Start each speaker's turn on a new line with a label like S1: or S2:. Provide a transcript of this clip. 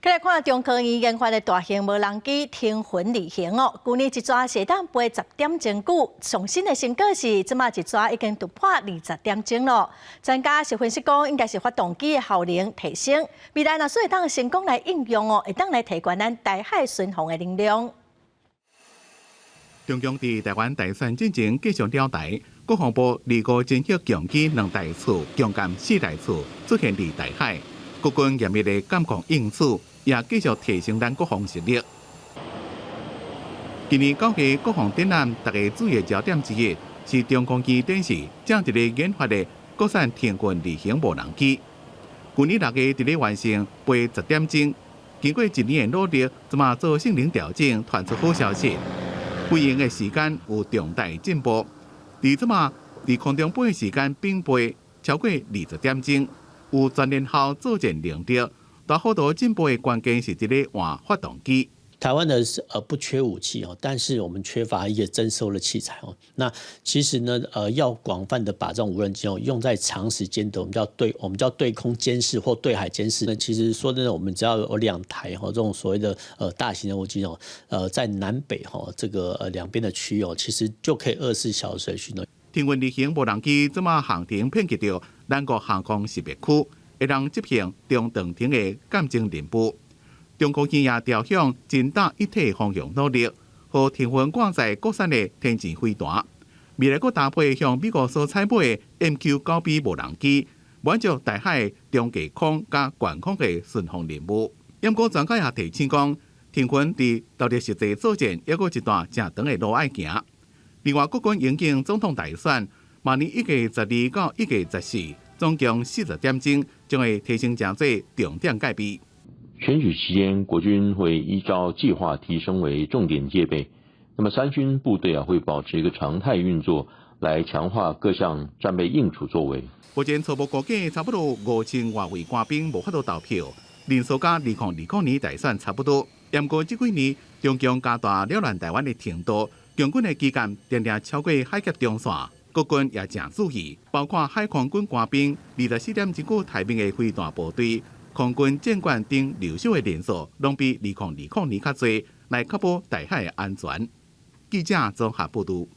S1: 來看中科院研發的大型無人機騰雲二型哦，舊年一逝會當飛10點鐘久，上新的成果是這馬一逝已經突破20點鐘咯。專家是分析講，應該是發動機的效能提升，未來若是會當成功來應用哦，會當來提懸咱台海巡防的能量。
S2: 中共佇台灣大選進前繼續擾台，國防部25偵測強機兩台次、強艦四台次出現佇台海，國軍嚴密的監控應處，也繼續提升咱國防實力。今年9月國防展覽，大家注意的焦點之一是中科院展示正佇咧研發的國產騰雲二型無人機。舊年6月佇咧完成飛10點鐘，經過一年的努力，這馬做性能調整，傳出好消息，飛行的時間有重大進步。佇這馬佇空中飛的時間平飛超過20點鐘，有全連效作戰能力。大幅度進步的關鍵是佇咧換發動機。
S3: 台灣的不缺武器哦，但是我們缺乏一個偵搜的器材哦。那其實呢，要廣泛的把這種無人機哦用在長時間的我們叫對空監視或對海監視。那其實說真的，我們只要有兩台哈這種所謂的大型的無人機哦，在南北哈這個兩邊的區域哦，其實就可以24小時巡邏。
S2: 騰雲二型無人機這馬航程遍及著咱國航空識別區，會當執行中長程的鑑證任務。中科院也朝向偵打一體方向努力，予騰雲掛載國產的天戰飛彈。未來閣搭配向美國所採買的 MQ-9B 無人機，滿足台海中低空佮懸空的巡防任務。不過專家也提醒講，騰雲佇投入實際作戰，猶閣一段誠長的路愛行。另外，國軍因應總統大選，明年1月12到1月14，總共40點鐘，將會提升成做重點戒備。
S4: 選舉期間，國軍會依照計劃提升為重點戒備。那麼三軍部隊啊，會保持一個常態運作，來強化各項戰備應處作為。
S2: 目前初步估計，差不多5000外位官兵無法度投票，人數佮2020年大選差不多。毋過這幾年，中共加大擾亂台灣的程度，共軍的機艦定定超過海峽中線，國軍也誠注意，包括海空軍官兵24點鐘久待命的飛彈部隊、空軍戰艦等留守的人數，攏比2020年較濟，來確保台海的安全。記者綜合報導。